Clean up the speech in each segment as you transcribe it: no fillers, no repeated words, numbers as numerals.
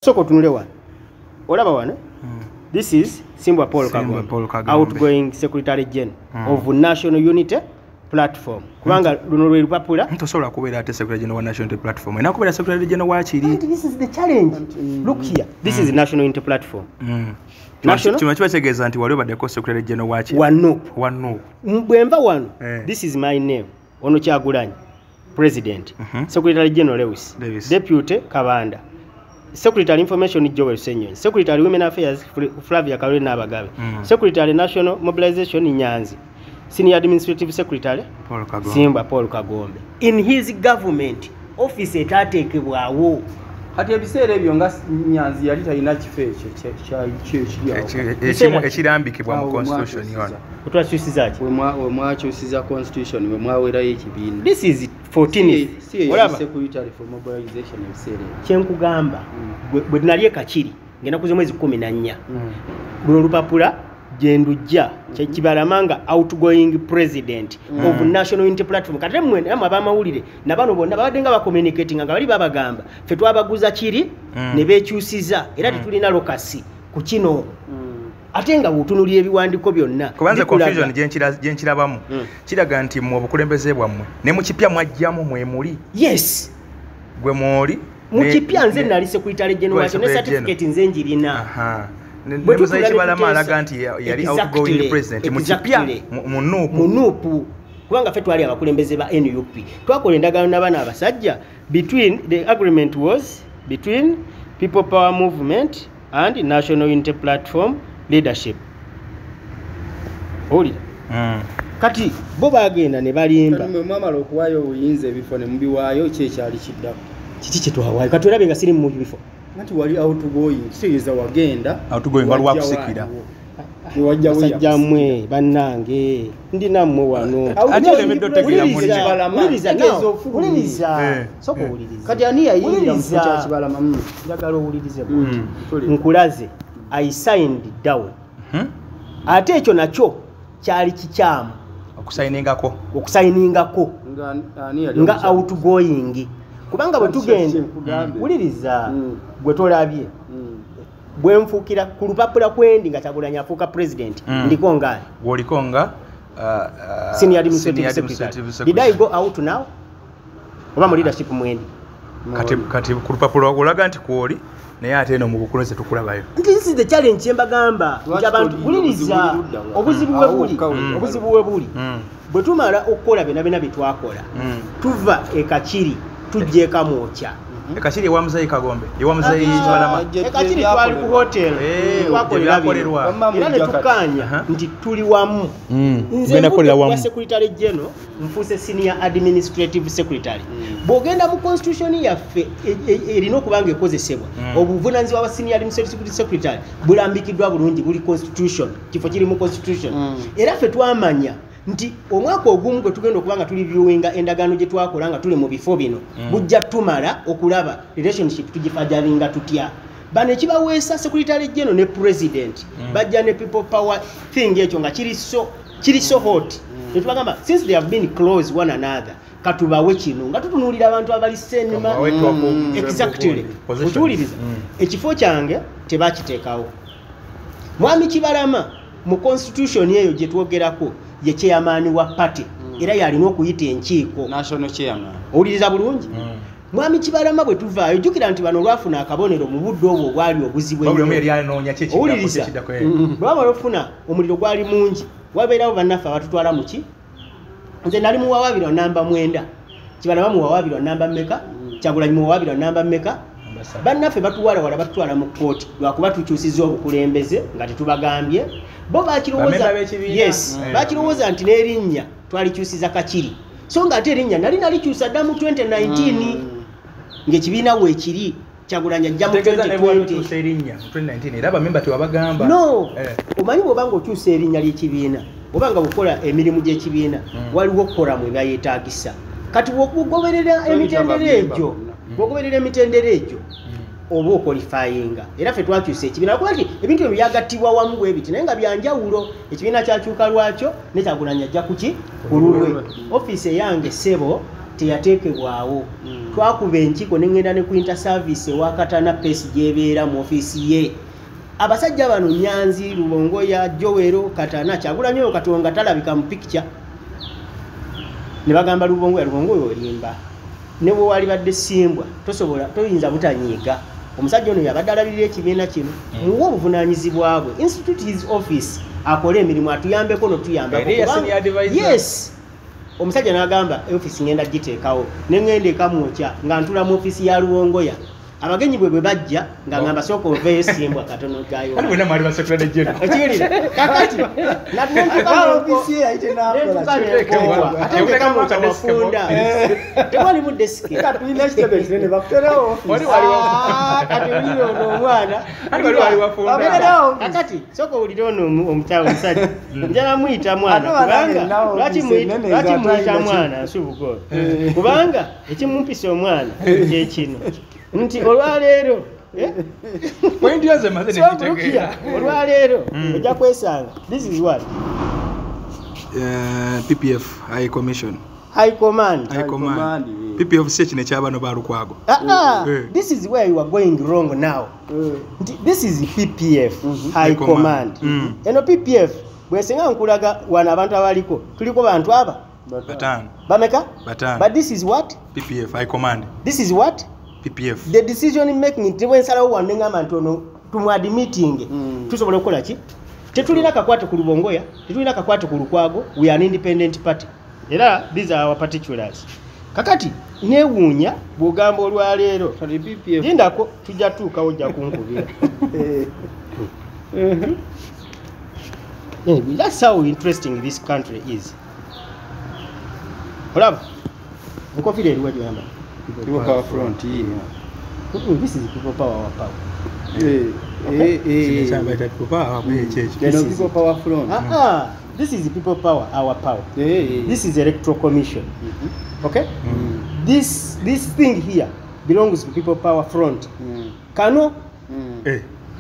Sooka otunule wano, olaba wano. This is Simbwa Paul Simbwa Kagombe, Paul Kagombe. outgoing Secretary General of National Unity Platform, kubanga luno lwe lupapula. Tosobola kubeera ate Secretary General wa National Unity Platform, erina kubeera Secretary General wakiri. And this is the challenge. Look here, this is National Unity Platform. National- Kino kiba kitegeeza nti wali obaddeko Secretary General waki? Wa NUP. Wa NUP. Bwe nva wano, Eh. this is my name, ono Kyagulanyi president, Secretary General Lewis, Lewis. Deputy Kabanda, Secretary Information Joel Senyonyi, Secretary Women Affairs Flavia Kalole Nabagabe, Secretary National Mobilization Nyanzi, Senior Administrative Secretary Paul Kagombe. Simba Paul Kagombe in his government office etateekebwawo. Kati ebiseera ebyo nga Nyanzi yali talina kifo ekyo kyekiri awo. Ekirambikibwa mu Awo constitution mwakyusiza. wano. Otwakyusiza ki? We mwakyusiza constitution, we mwawerayo ekibiina. This is 14. Si ye yali Olaba secretary for mobilization ebiseera ebyo? Kyenkugamba, bwe nali ekakiri ngenda kuza omwezi 14, luno olupapula gyendujja kyekibalama nga outgoing president of National Unity Platform. Kati mmwe namwe abamawulire nabano bonna babadde nga bacommunicatinga nga bali babagamba ffe twabaguza kiri ne beekyusiza, era tetulina locus ku kino, ate nga bw'otunuulira ebiwandiiko byonna kubanze bikulaga- confusion gyenkirabamu kiraga nti mmwe obukulembeze bwammwe ne mu kipya mwajjamu mwemuli. Yes. Gwe mwoli. Mu kipya nze nali secretary general wakyo ne Secretary general. certificate nze njirina. Aha. Bwe Ne Muzeyi tutuula ne Kibalama tuteesa. alaga nti yali outgoing president mu kipya mu NUP. Mu NUP, kubanga ffe twali abakulembeze ba NUP, twakola endagaano n'abaana abasajja. Between the agreement was between People Power Movement and National Unity Platform leadership, owulira? Kati bo bagenda ne balimba. Kati mwe mwamala okuwaayo obuyinza, ebifo ne mubiwaayo, ki ekyali kiddako? Kiki kyetwawaayo? Kati olabe nga siri mu bifo. Anti wali outgoing, kitegeeza wagenda. Outgoing, waliwo wajja akusikira. waaliwo. Ne wajjawo Basajja yakusikira. mmwe bannange, ndi nammwe wano. Ate olemedde otegeera Wuliriza, munne. Kibalama. wuliriza, Tegeeza now, ofulumye. wuliriza. Sooka owulirize. Kati ani yayingira mu kifo Wuliriza. kya Kibalama? Njagala owulirize bw'oti. Mpulira. Nkulaze, I signed down. Ate ekyo nakyo kyali kikyamu. Okusayiningako. Okusayiningako. Nga ani yali Nga omukyala? outgoing, kubanga bwe Kati tugenda kye nkugambe. Wuliriza. Gwe tolabye bwe nfuukira ku lupapula kwendi nga Kyagulanyi afuuka president, ndiko ngaani? Gwoliko nga Senior administrative senior secretary. administrative Did I secretary. go out now oba mu leadership mwendi? Kati ku lupapula olaga nti kwoli, naye ate eno mu bukulembeze tukulabayo. Nti this is the challenge kyembagamba Lwaki nti abantu toli- wuliriza. obuzibu buli ludda wa? Obuzibu we Awo buli, wokka we- obuzibu we buli, bwe tumala okukola byonna byonna bye twakola, tuva ekakiri tujja ekamwokya. Ekakiri ewa Muzeyi Kagombe, ewa Muzeyi Kibalama. Ekakiri twali ku hotel. Twakolera bino. Gye byakolerwa. Wamma Era ne mujja kati. tukkaanya nti tuli wamu. Nze Tugenda kukolera nvudde wamu. kuba secretary general, nfuuse senior administrative secretary. Bw'ogenda mu constitution yaffe erina okuba nga ekozesebwa, obuvunanyizibwa bwa senior administrative secretary bulambikiddwa bulungi, buli constitution, kifo kiri mu constitution. Era ffe twamanya nti omwaka ogumu gwe tugenda okuba nga tuli reviewinga endagaano gye twakola nga tuli mu bifo bino, bujja tumala okulaba relationship tugifajalinga tutya. Bano ekibaweesa secretary general ne president, bajja ne People Power thing ekyo nga kiri so hot, netubagamba since they have been close one another, katubawe kino nga tutunuulira abantu abali senima. Kabawe Exactly. Position. Okiwuliriza? Ekifo kyange tebakiteekawo. Mwami Kibalama mu constitution eyo gye twogerako ye chairman wa party, era yalina okuyita enkiiko. National chairman. Owuliriza bulungi? Mwami Kibalama bwe tuvaayo, jjukira nti bano olwafuna akabonero mu budde obwo obwali obuzibu Buli omu ennyo. yali anoonya ki ekiddako, Owuliriza? ki ekiddako, Bwe bamala okufuna omuliro gwali mungi, wabeerawo bannaffe abatutwala muki. Nze nali muwawaabirwa namba 9, Kibalama muwawaabirwa namba mmeka? Kyagulanyi muwawaabirwa namba mmeka? Bannaffe batuwalawala, batutwala mu kkooti lwakuba tukyusiza obukulembeze nga tetubagambye. Bo bakirowooza Bamemba b'ekibiina. Yes, bakirowooza nti n'erinnya twalikyusiza Kakiri, so nga ate erinnya nali nalikyusa dda mu 2019 ng'ekibiina weekiri. Kyagulanyi ajja mu Kitegeeza ne 2020. bw'atuusa erinnya mu 2019 era abamemba tewabagamba. No, omanyi bw'oba nga okyusa erinnya ly'ekibiina oba nga bukola emirimu gy'ekibiina, waliwo okukola mwe byayetaagisa. Kati bw'ogoberera Toyita emitendera bamemba egyo, bonna. bw'ogoberera emitendera egyo oba oqualifyinga. Era ffe twakyusa ekibiina kuba nti ebintu ebyo byagattibwa wamu bwe biti, naye nga byanjawulo. Ekibiina kyakyuka lwakyo, ne Kyagulanyi ajja kuki ku lulwe. Ofiisi eyange, ssebo, Teyateekebwawo. Twakuba enkiiko ne ŋŋenda ne ku interservice ewa Katana Pace gy'ebeera mu ofiisi ye. Abasajja bano Nyanzi, Lubongoya, Jowero, Katana, Kyagulanyi oyo Katonga talabika mu picture. Ne bagamba Lubongoya, Lubongoya olimba. Ne bwe walibadde Simbwa tosobola, toyinza butanyiiga. Omusajja ono yabadde alabirira ekibiina kino, muwe obuvunaanyizibwa bwe. Institute his office, akole emirimu, atuyambeko notuyambako. Eri ya senior advisor. Yes. Omusajja n'agamba ofiisi ngenda giteekawo, ne ŋŋenda ekamwokya nga ntula mu ofiisi ya Lubongoya. Abagenyi bwe bajja nga ngamba sooka oveeyo Simbwa katono gayo. Ani bwenna mwali ba secretary general. Okiwulira? Kakati Ofiisi ye yali tenaakola. nenkowa ate ntekamwokya wafunda, tewalimu desiki. Tulina ekitebe kinene, bakuterewo ofiisi. Wali waliwo. Ah, kati owulire ono omwana. Ani wali wali wafunda. Bakuterewo ofiisi. Kakati sooka owulire ono omukyala omusajja, njala muyita mwana. Ate banange Kubanga nnawo lwaki ofiisi ennene lwaki nze muyita ate mwana nsubuga oyo? Kubanga ekimumpisa omwana kyekino nti olwaleero Point yoze maze So, nekitegeera. Rukia, olwaleero ojja kwesanga this is what PPF High Commission. High Command. High Command. Command, yeah. PPF si kino ekyabano ba Lukwago. Ah, ah, Eh. this is where you are going wrong now. Nti this is PPF High High Command. Command. Eno PPF bwesinga nkulaga wano abantu abaliko, tuliko bantu aba Bataano. bameka? Bataano. But this is what? PPF High Command. This is what? PPF. The decision making nti bwensalawo wano neŋŋamba nti ono tumuadmitting, tusobola okukola ki? Tetulina kakwate ku Lubongoya, tetulina kakwate ku Lukwago, we are an independent party. Era these are our particulars. Kakati neewuunya bw'ogamba olwaleero Kati PPF. lindako tujja tuukawo, ojja kunkubira. Anyway, that's how interesting this country is. Olaba enkofiira eriwa gyoyamba? People Power Front, yeah. This is People Power, our power. Kino ekyabaita People Power, ekyo ekyo. Eno People Power Front. Ah, ah, this is People Power, our power. This is Electoral Commission. Okay? This thing here belongs to People Power Front. Kano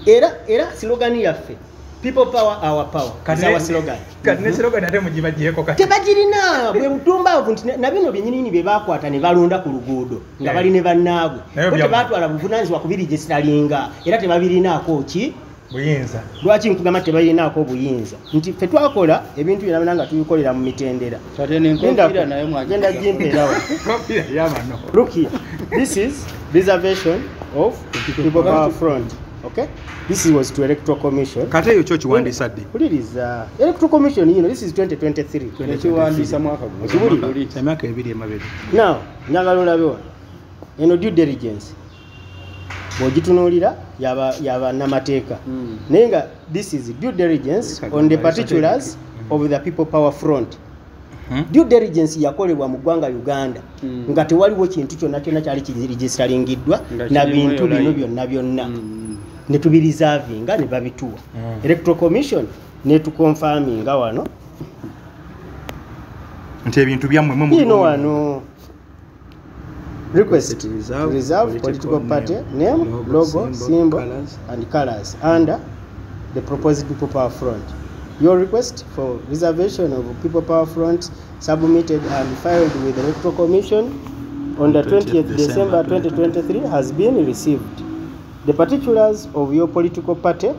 era slogan yaffe People Power, our power. Is our slogan. Kati ne slogan ate mugibagyeko kati. Tebagirina, bwe butumbavu nti na bino byennyini bye baakwata ne balonda ku luguudo nga bali ne bannaabwe. Naye Bo byammwe. tebaatwala buvunaanyizibwa kubiregisteringa era tebabirinaako ki? Buyinza. Lwaki nkugamba tebalinaako obuyinza? Nti ffe twakola ebintu byonna nga tubikolera mu mitendera. Kati eno enkofiira nayo Genda gimpeera wano. Kofiira y'abano. Look here. This is reservation of People Power Front. Okay? This was to Electoral Commission. Kati eyo kyo kiwandiisa ddi? Puliriza. Electoral Commission, this is 2023. Nekiwandiisa mwaka guno. Okiwulira? Emyaka 2 emabega. Now, njagala olabe wano. Eno due diligence. Bw'ogitunuulira yaba namateeka. Naye nga this is due diligence on the particulars of the People Power Front. Due diligence yakolebwa mu ggwanga Uganda nga tewaliwo kintu kyonna kyonna kyali kiregistaringiddwa Nga na kirimu bintu eyo bino line. byonna byonna ne tubireservinga ne babituwa. Electoral Commission netuconfirminga wano Nti ebintu byammwe mwe bino wano request To reserve reserve political political party name, name, logo, logo, symbol, symbol, colours. and colors under the proposed People Power Front. Your request for reservation of People Power Front submitted and filed with the Electoral Commission on the 20th December 2023 has been received. The particulars of your political party,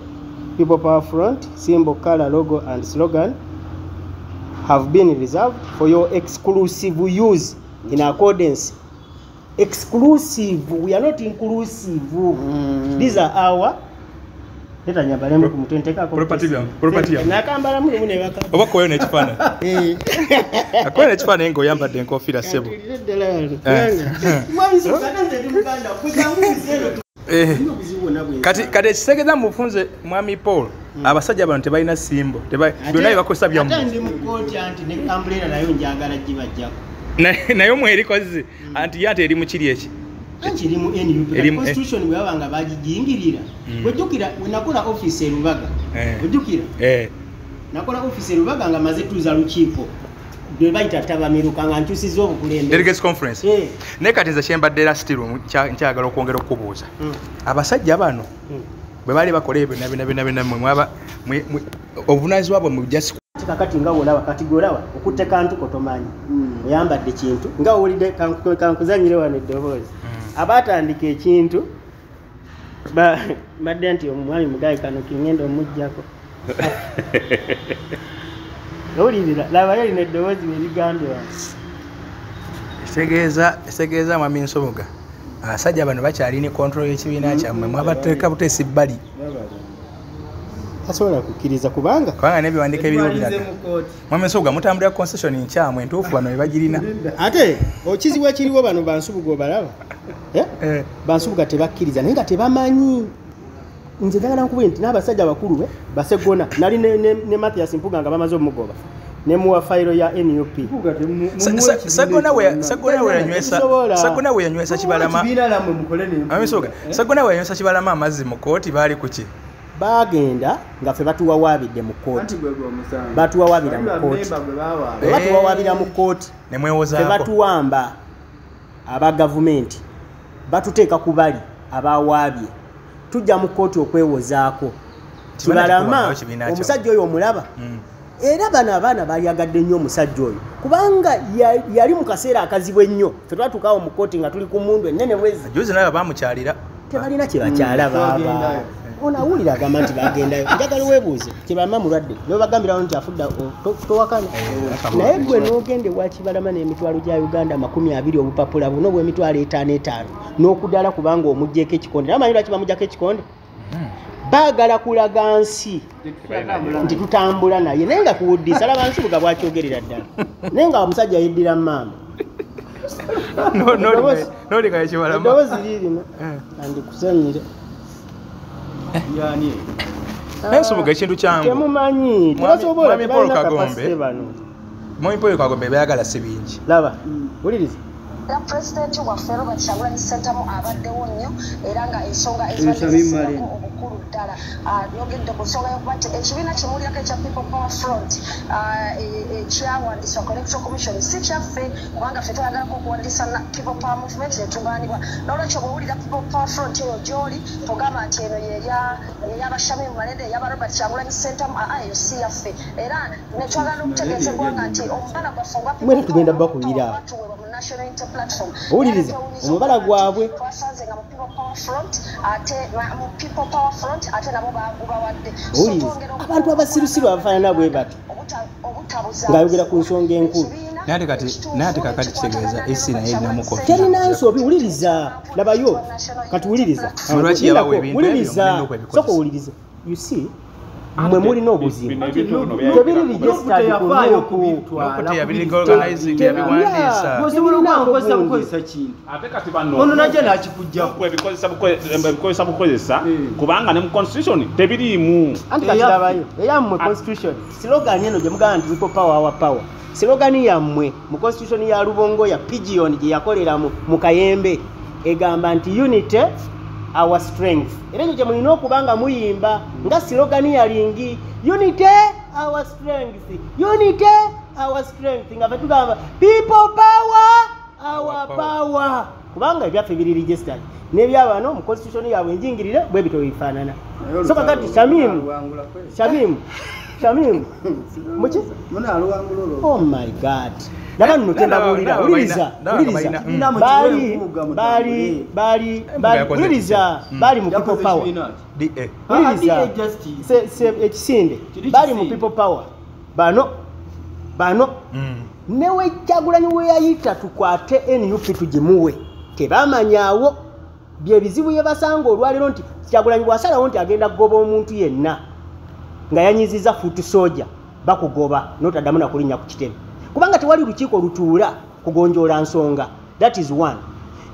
People Power Front, symbol, color, logo, and slogan have been reserved for your exclusive use in accordance. Exclusive, we are not inclusive. These are our leta nyambalemu ku mutwe nteekako. Property yammwe. Nakambalamu lumu ne baka. Oba koyo n'ekifaananyi. Akoyo n'ekifaananyi ng'oyambadde enkofiira ssebo. Katuulire ddala wano. Mwami Nsubuga, ate nze ndi Muganda, kweganguliza eno obuzibu bwonna bwe Kati ekitegeeza mufunze mwami Paul, abasajja bano tebalina symbol, byonna bye bakozesa Ate byammwe. ndi mu kkooti anti ne umbrella nayo njagala gibajjako. Naye mwerikoze anti ye ate eri mu kiri eki. Anti eri mu NUP. Eri mu- Constitution bwe baba nga bagijingirira. Bw'ojjukira we nakola office e Lubaga. Ojjukira? Nakola office e Lubaga nga maze tuuza lukiiko lwe bayita ttabamiruka nga nkyusizza obukulembeze. Delegates conference. Naye kati nze kyembadde era still nkyagala okwongera okukubuuza. Abasajja bano bwe baali bakola ebyo byonna byonna byonna byonna, mmwe mwaba obuvunaanyizibwa bwammwe just Anti kakati nga wolaba, kati gwolaba okutte kantu kotomanyi, oyambadde kintu nga owulidde. Kankuzanyire wano eddoboozi. Abaatandika ekintu mbadde nti omwami mugaye kano kingenda omuggyako. Owulirira, labayo lino eddoboozi werigambye wano. Kitegeeza mwami Nsubuga, abasajja bano bakyalina control y'ekibiina kyammwe, mwabateeka buteesi bbali. Tasobola kukkiriza kubanga Kubanga n'ebiwandiiko ebiriwo Tetwalinze biraga mu kooti. Mwami Nsubuga, mutambulira constitution nkyamu, entuufu bano bebagirina. Ate okizibu ekiriwo, bano bansubuga obalaba. Eh? Eh. Bansubuga tebakkiriza, naye nga tebamanyi. Nze njagala nkubwire nti n'abasajja abakulu be basegona nali ne Mathias Mpuga nga bamaze omugoba, nemuwa fayiro ya NUP. Mpuuga mumuwe ekibiina ekyo. Tetusobola. Sagona we yanywesa Mumuwe Kibalama. ekibiina nammwe mukole ne Mwami Nsubuga, Mpuuga, eh? Sagona we yanywesa Kibalama amazzi mu kooti, baali ku ki? Bagenda nga ffe batuwawaabidde mu kooti. Anti gwe gwe omusango. Batuwawaabira mu Bali kooti. bamemba gwe bawaaba. Bwe batuwawaabira mu kooti, Ne ffe mwewozaako. batuwamba aba gavumenti, batuteeka ku bali abawaabye, tujja mu kooti okwewozaako. Kibalama Kibalama tekuwangayo kibiina kyammwe. omusajja oyo omulaba. Era bano abaana balyagadde nnyo omusajja oyo, kubanga yali mu kaseera akazibu ennyo. Ffe twatuukawo mu kooti nga tuli ku mundu ennene bwezi. Juzi naye bamukyalira. Tebalina kye bakyala. Baaba Bagendayo. ono awulira agamba nti bagendayo. Njagala weebuuze, Kibalama mulwadde, nobagambirawo nti afudde, towakana. Naye gwe n'ogenda ewa Kibalama n'emitwalo gya Uganda 20, obupapula buno obw'emitwalo etaano etaano n'okudala, kubanga omugyeko ekikonde. Naye amanyi lwaki bamugyako ekikonde? Baagala kulaga nsi nti tutambula naye, naye nga kuwuddisa. Laba Nsubuga bwakyogerera ddala, naye nga omusajja yeddira maama. Nolinga Ekibalama. Eddoboozi liirino andikusanyire. Yani. Naye Nsubuga, ekintu kyangu. Temumanyi, tebasobola. Mwami Paul Tebalina Kagombe. capacity bano. Mwami Paul Kagombe bayagala si bingi. Laba, wuliriza. Era pulezidenti waffe Robert Kyagulanyi Ssentamu abaddewo nnyo, era nga ensonga Ebyo ezibadde Shamim zisingako Malende. obukulu ddala. Yogedde ku nsonga y'okuba nti ekibiina kimulyako ekya People Power Front, ekyawandiisibwa ku Electoral Commission si kyaffe, kubanga ffe twayagalako okuwandiisa na People Power Movement netugaanibwa. N'olwekyo bw'owulira People Power Front eyo gy'oli, togamba nti eno yey'aba Shamim Malende, ey'aba Robert Kyagulanyi Ssentamu. Aa, eyo si yaffe. Era netwagala okutegeeza eggwanga nti omubala gwaffe ogwa People Mwena tugenda Power bakubira. watuweebwa mu National Unity Platform. Owuliriza, omubala gwabwe. Twasanze nga mu People Power Front, ate mu People Power Front ate nabo bagubawadde. So Owuliriza, twongera abantu abasirusiru abafaanana bwe bati ng'ayogera ku nsonga enkulu. Naye ate kakati kitegeeza esi naye erinamu confusion. Terina nsobi. Wuliriza, labayo kati, wuliriza. Lwaki yabawa ebintu ebyo, Wuliriza. mulina okwebikoza? Soka owulirize. You see, mmwe mulina obuzibu. Bino ebintu bino Tebiri byayogera. registered ku Teyafaayo NUP. kubitwala. Nup teyabiorganize, teyabiwandiisa. Osobola okuba nkozesa Gundi. bukozesa kintu. Ate kati bano Ono najja n'akikugjako. ebikozesa bukozesa, Mm. kubanga ne mu constitution tebiriimu. Anti kati labayo eyammwe constitution, slogan eno gye mugamba nti "People power, our power", slogan yammwe mu constitution ya Lubongo ya Pigeon gye yakolera mu Kayembe egamba nti "Unity our strength". Era ekyo kye mulina okuba nga muyimba nga slogan yalingi "Unity our strength, unity our strength", nga fe tugamba "People power, our Our power." power", kubanga ebyaffe biri registered n'ebyabano mu constitution yaabwe enjingirire bwe bityo bifaanana. So kakati Shamimu, Shamimu, Shamimu muki? Munaaluwangula olwo. Oh my God, laba nno kyembabuulira. Ndaba Wuliriza. ndaba Wuliriza. balina- Baali Mpuuga baali baali Mpuuga baali yakoze wuliriza. ki? Baali mu People Yakoze Power. kibiina ki? DA. Wuliriza. Ah, DA Justice. Ekisinde Kiri baali mu kisinde. People Power bano bano. Newe Kyagulanyi we yayita tukwate NUP tugimuwe, tebamanyaawo byebizibu bye basanga olwaleero, nti Kyagulanyi bw'asalawo nti agenda kugoba omuntu yenna nga yanyiziza foot soldier, bakugoba notaddamu nakulinnya ku kitebe, kubanga tewali lukiiko lutuula kugonjoola nsonga. That is one.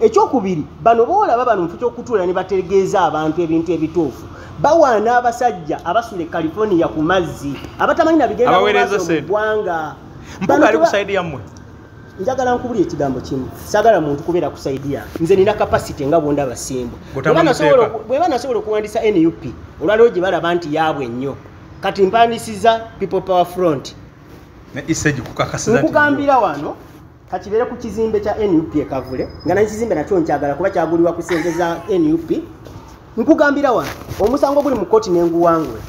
Ekyokubiri, bano boolaba bano, mu kyokutuula ne bategeeza abantu ebintu ebituufu, bawaana abasajja abasula e California ku mazzi, abatamanyi na bigenda mu Abaweereza maaso mu ssente. ggwanga. Mpuuga Bano ali ku side yammwe. Njagala nkubulya ekigambo kimu, saagala muntu kubeera ku side yange. Nze nina capacity nga bwondaba Simba. Gutamba muteeka. Bweba nasobola okuwandisa NUP olwaliwo gye balaba nti yaabwe nnyo, kati mpandisiza People Power Front. Ne isegi kukakasiza nti- Nkugambira wano, kakibeere ku kizimbe kya NUP ekavule, nga nakizimbe nakyo nkyagala kuba kyagulibwa ku sente za NUP. Nkugambira wano, omusango guli mu kooti nenguwangula.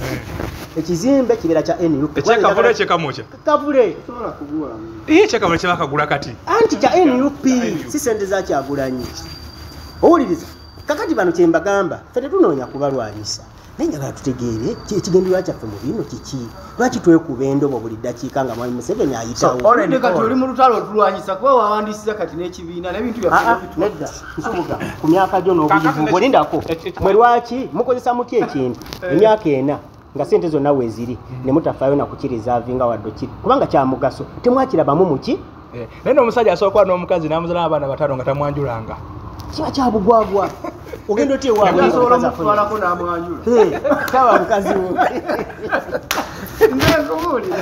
Ekizimbe kibeera kya NUP. Ekyekavule ekyekamukya kavule ekyekavule kyebakagula kati anti kya NUP, si sente za Kyagulanyi. Owuliriza kakati bano kye mbagamba, ffe tetunoonya kubalwanyisa, naye njagala tutegeere ekigendererwa kyaffe mu bino kiki. Lwaki twekuba endobo buli ddakiika nga Mwami Museveni ayitawo? Kati oli mu lutalo otulwanyisa kuba wawandiisiza kati n'ekibiina n'ebintu byaffe. Nedda Nsubuga, ku myaka gyo n'obuyivu bwo lindako mwe lwaki mukozesa mutya ekintu emyaka 4 nga sente zonna weeziri ne mutafaayo na kukirizavinga wadde ki, kubanga kya mugaso temwakirabamu muki. Naye n'omusajja asobola kuba n'omukazi n'amuzala abaana 5 nga tamwanjulanga, kiba kya bugwagwa. Ogenda otya ewaabwe? Asobola omutwalako n'amwanjula. Taba mukazi we. Nze nkubuulira.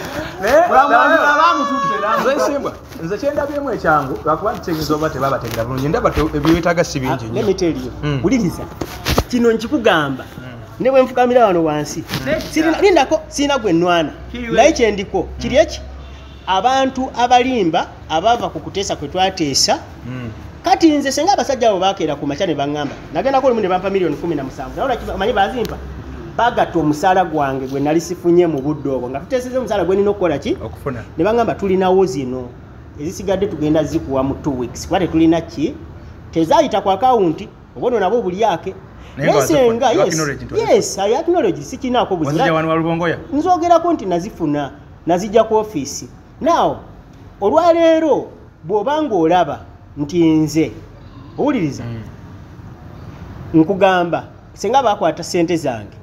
Bamwanjula bamututte n'amutwala. Nze kyendabyemu ekyangu lwakuba nti oba tebabategera bulungi, ndaba ebyetaaga si bingi nnyo. Let me tell you, wuliriza kino nkikugamba ne bwe nfukamira wano wansi lindako, sirina gwe nnwana naye kyendiko kiri eki, abantu abalimba abava ku kuteesa kwe twateesa. Kati nze senga abasajja abo bakeera ku makya ne baŋŋamba nagendako olumu ne bampa miliyoni 17, naye omanyi bazimpa bagatta omusaala gwange gwe nali sifunye mu budde obwo nga tuteeseza omusaala gwe nina okukola ki okufuna, ne baŋŋamba tulinawo zino ezisigadde tugenda zikuwa mu 2 weeks kuba tetulina ki, tezaayita ku akawunti obono nabo obulyake. Naye senga yes, I acknowledge sikinaako buzibu. Nzogerako nti nazifuna nazijja ku ofiisi. Now olwaleero bw'obanga olaba nti nze owuliriza nkugamba senga bakwata sente zange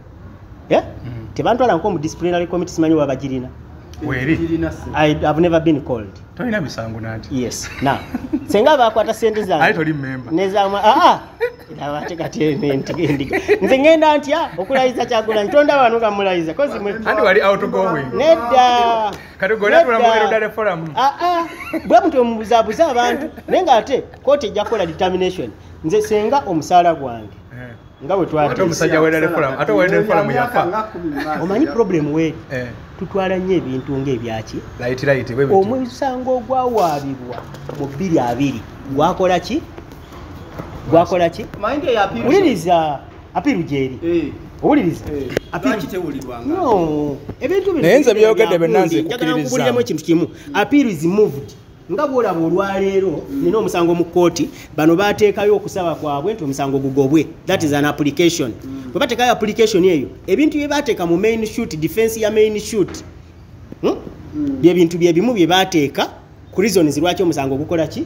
tebantwala nko mu disciplinary committee, simanyi oba bagirina. I have never been called. Tolina misango nanti. Yes. Now senga bakwata sente zange aye toli member nezama ate kati endiga nze ngenda ntya okulayiza Kyagulanyi, tonda wano nga mulayiza kozi mwe andi wali outgoing. Nedda kati gonna tula mu Elder Forum. Bwe mutwe mubuzaabuza abantu naye ng'ate kooti ejja kukola determination. Nze senga omusaala gwange nga bwe twate omusajja wa Elder Forum, ate wa Elder Forum yafa. Omanyi problem we tutwala nnyo ebintu ng'ebyaki light light bwe bityo. Omusango ogwawaabibwa mu 2020 gwakola ki? Gwakola ki? Wuliriza apiru gyeri. Owuliriza apiru kitewulirwanga. No, ebintu bino naye nze byogedde bennanze kukkiririza ekintu kimu. Apiru is moved. Nga bw'olaba olwaleero nina omusango mu kkooti, bano baateekayo okusaba kwabwe nti omusango gugobwe. That is an application. Bwe bateekayo application eyo, ebintu bye baateeka mu main shoot, defense ya main shoot, bye bintu bye bimu bye baateeka ku reasons lwaki omusango gukola ki?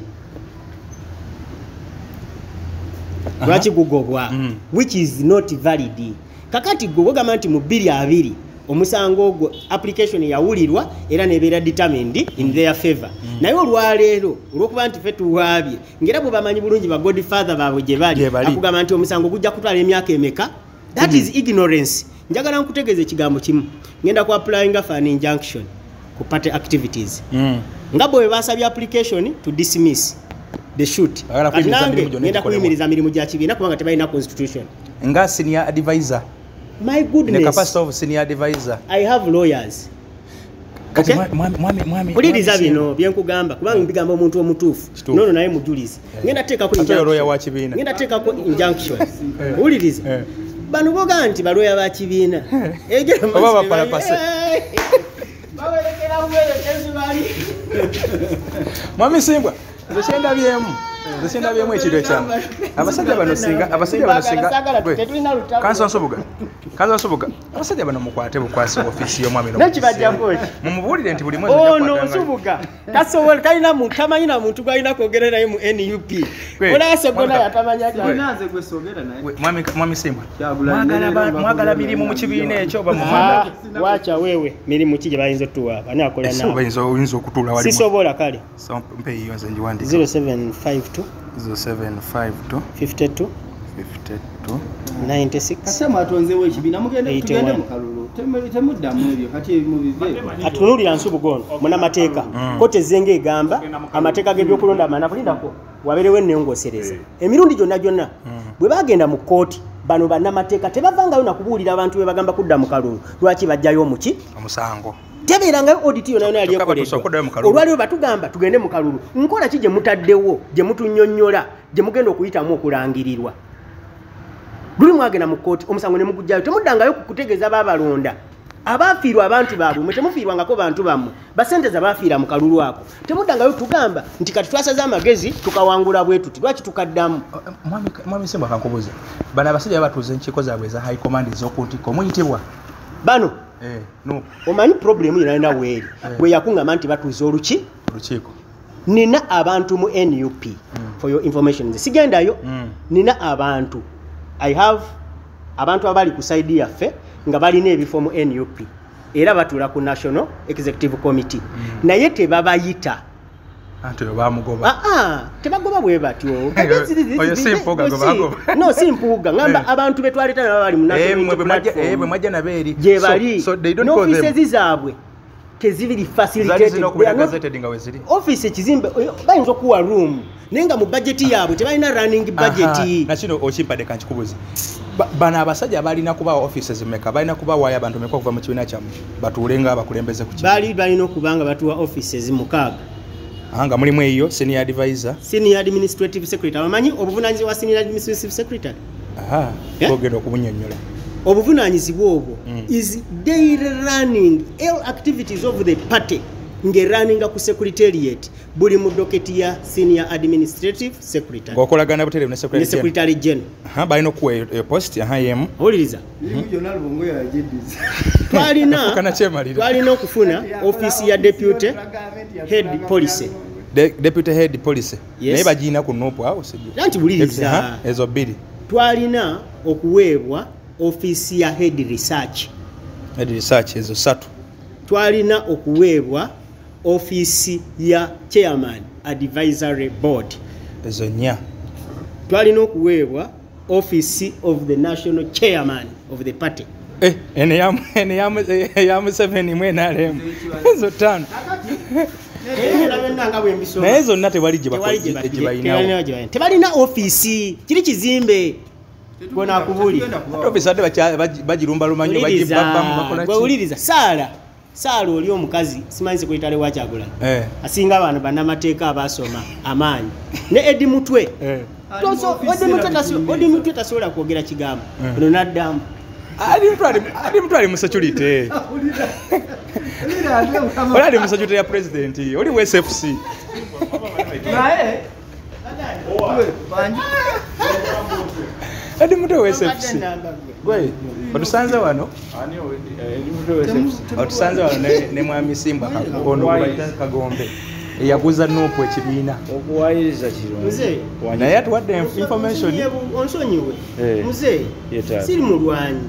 Lwaki gugobwa, which is not valid. Kakati gwe bw'ogamba nti mu 2020 omusango ogwo application yawulirwa era nebeera determined in their favor. Naye olwaleero olw'okuba nti ffe tuwaabye ng'era bwe bamanyi bulungi ba godfather baabwe gye bali, akugamba nti omusango gujja kutwala emyaka emeka. That is ignorance. Njagala nkutegeeza ekigambo kimu, ngenda ku applyinga for an injunction ku party activities. Nga bwe basabye application to dismiss the shoot, kati nange ngenda kuyimiriza mirimu gya kibiina kubanga tebalina constitution. Nga senior advisor. My goodness. In the capacity of senior advisor. I have lawyers. Okay? Mwami. Uliriza bino byenkugamba kubanga mbigamba omuntu omutuufu. Nono naye mujulizi. Ngenda teekako injunction. Lawyer wa kibiina. Ngenda teekako injunction. Uliriza. Bano boga nti balawyer ba kibiina. Ejera oba bapalapase. Bawerekera bwere tezibali. Mwami Simbwa, nze kyendabyemu. Nze kyendabyemu ekintu ekyangu. Abasajja bano singa. Kanso Nsubuga. Abasajja bano mukwate bukwasi ofiisi y'omwami no. Nekibajjako ki? Mumubuulire nti buli mwezi ojja Ono kukwata. Nsubuga. Tasobola kalina muntu tamanyi na muntu gw'alina kwogera naye mu NUP. Olaba Ssegona yatamanya gy'ali. Nze gwe soogera naye. Mwami Simbwa. Mwagala mirimu mu kibiina ekyo oba mumwagala? Wacha wewe mirimu ki gye bayinza otuwa? Ani akola naawe? Oyinza okutuula wali. Sisobola kale. Mpe eyo nze ngiwandiike. 0752 0752 52 52 96. Kati mwatonzeewo ekibiina mugende tugende mu kalulu. Temuddamu ebyo kati mubive. Atunuulira Nsubuga ono munnamateeka. Kkooti ezzenga egamba amateeka g'ebyokulonda amanafu lindako wabeerewo ennongoosereza. Emirundi gyonna gyonna bwe bagenda mu kkooti bano bannamateeka tebavangayo na kubuulira abantu be bagamba kudda mu kalulu lwaki bajjayo omuki omusango. Tebeerangayo audit yonna yonna yali ekoleddwa. Olwaleero batugamba tugende mu kalulu. Nkola ki gye mutaddewo gye mutunnyonnyola gye mugenda okuyitamu okulangirirwa? Luli mwagenda mu kkooti omusango ne mugujjayo temuddangayo kukutegeeza baabalonda Abafiirwa abantu baabwe, mwe temufiirwangako bantu bammwe. Basenteza bafiira mu kalulu ako. Temuddangayo tugamba nti kati twasaze amagezi tukawangula bwe tuti. Lwaki tukaddamu? Mwami Ssimbwa kankubuuze. Bano abasajja batuuza enkiiko zaabwe eza high command ez'oku ntikko muyitibwa? Bano no. Omanyi problemu yonna weeri. Bwe yakuŋŋama nti batuuza olukiiko. Nina abantu mu NUP. For your information. Nze sigendayo. Nina abantu. I have abantu abali ku side yaffe nga balina ebifo mu NUP era batuula ku National Executive Committee. Naye tebabayita. Anti oyo bamugoba. Tebagoba bwe batyo. Oyo si Mpuuga gwe bagoba. No, si Mpuuga. Ngamba abantu be twaleeta nabo bali mu National Platform. Bwe mwajja nabo eri. Gye bali. So they don't call them. N'offices zaabwe tezibiri facilitated. Office ekizimbe bayinza okuwa room naye nga mu budget yaabwe tebalina running budget. Nakino okimpadde kankikubuze. Bano abasajja balina kubawa offices meka, balina kubawaayo abantu meka okuva mu kibiina kyammwe batuule nga abakulembeze ku kibiina? Baali balina okuba nga batuwa offices 6. Nga mulimu eyo senior advisor, senior administrative secretary. Abamanyi obuvunaanyizibwa bwa senior administrative secretary? Ogenda okubunnyonnyola. Obuvunaanyizibwa obwo is daily running all activities of the party ng'erunninga ku secretariat buli mu doketi ya senior administrative secretary. Ng'okolagana butereevu ne secretary general. Ne secretary general. Balina okuwa eyo post yemu. Owuliriza. Twalina okufuna office ya deputy head policy. Deputy head policy. Naye bagirina ku NUP awo sijjo. Anti wuliriza. Ezo bbiri. Twalina okuweebwa office ya head research. Head research ezo 3. Twalina okuweebwa office ya chairman advisory board ezo 4. Twalina okuweebwa office of the national chairman of the party. Eno ya Museveni mu NRM ezo 5. Naye zonna tewali gye balinawo. Tebalina office, kiri kizimbe. Bona akubulira. Office ate bagirumba lumanyo bagibabbamu bakola ki? Bwewuliriza Saala oli omukazi simanyi sekretary wa Kyagulanyi. Asinga abantu bannamateeka abasoma amaanyi. Ne Eddie Mutwe. Eddie Mutwe tasobola kwogera kigambo. Ono n'addamu. Eddie Mutwe ali mu security. Oli ali mu security ya president, oli wa SFC. Naye Eddie Mutwe wa SFC. Gwe, otusanze wano? Otusanze wano ne Mwami Ssimbwa ono gwe Kagombe. Eyaguza NUP ekibiina. Okuwayiriza kirungi. Naye atuwadde information. Onsonyiwe. Muzeeyi, siri mulwanyi.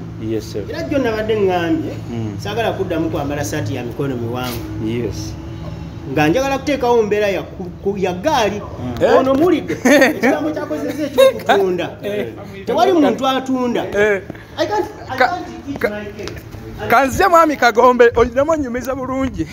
Era jjo nabadde ŋŋambye saagala kuddamu kwambala saati ya mikono miwanvu. Yes. Nga njagala kuteekawo mbeera ya ggaali. Ono mulidde ekigambo kyakozesa eky'okutunda. Tewali muntu atunda. I can't eat my cake. Kanzije Mwami Kagombe olinamu onyumiza bulungi.